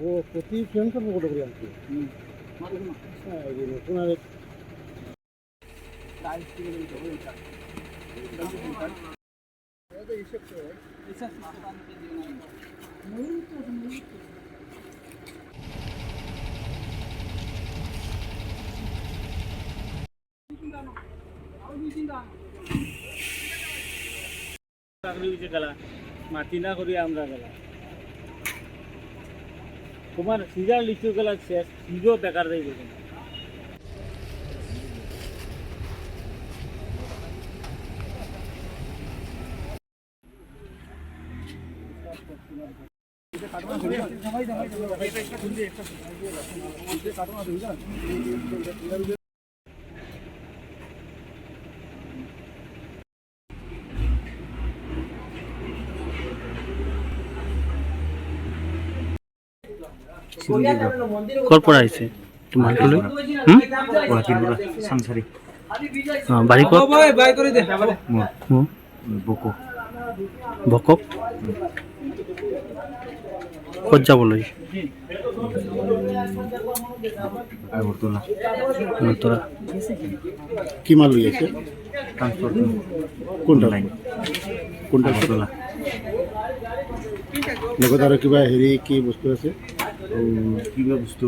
ও প্রতি ফ্রেন্ডকে ফটো করে আনছি। নতুন আরেক। চাকরি হয়েছে গেলা, মাতি না করি আমরা গেলা। তোমার সিজার লিচু গেলা শেষ, সিজও বেকার যাইব। ক'ৰ পৰা আহিছে তোমাৰটো লৈ? হুম? গুৱাহাটীৰ পৰা, চাংচাৰি। অঁ, বাৰী ক'ত? মোৰ হুম? বকো। বকক। ক'ত যাবলৈ? আগৰতলা। আগৰতলা। কি মাল লৈ আছে? ট্ৰান্সপৰ্ট। কোনটা? অনলাইন। কোনটা? আগৰতলা। লগত আৰু কিবা হেৰি কি বস্তু আছে? কিবা বস্তু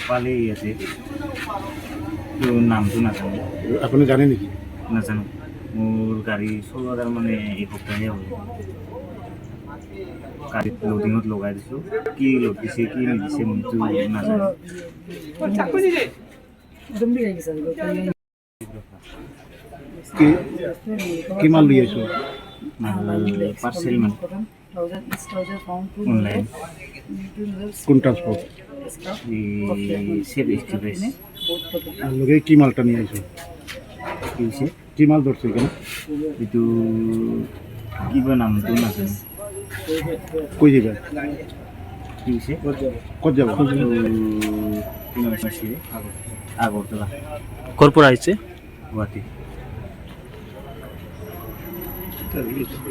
পালে ইয়াতে, তো নামটো নাজানো। আপুনি জানে নেকি? নাজানো। মোৰ গাড়ী চলোৱা তাৰমানে এসপ্তাহে হ'ল। গাড়ীত লোডিঙত লগাই দিছোঁ। কি লোড দিছে, কি নিদিছে, মইতো নাজানো। কি কি মাল লৈ আহিছোঁ? পাৰ্চেল মানে অনলাইন। কোন ট্ৰান্সপৰ্ট? Chef express. আৰু লগে কি মালটা নিয়ে আহিছোঁ? কি হৈছে? কি মাল ধৰছে এখানে? এইটো কিবা নামটো নাজানো। কই যাবে? কি হৈছে? ক'ত যাব? আগৰতলা। ক'ৰ পৰা আহিছে? গুৱাহাটী।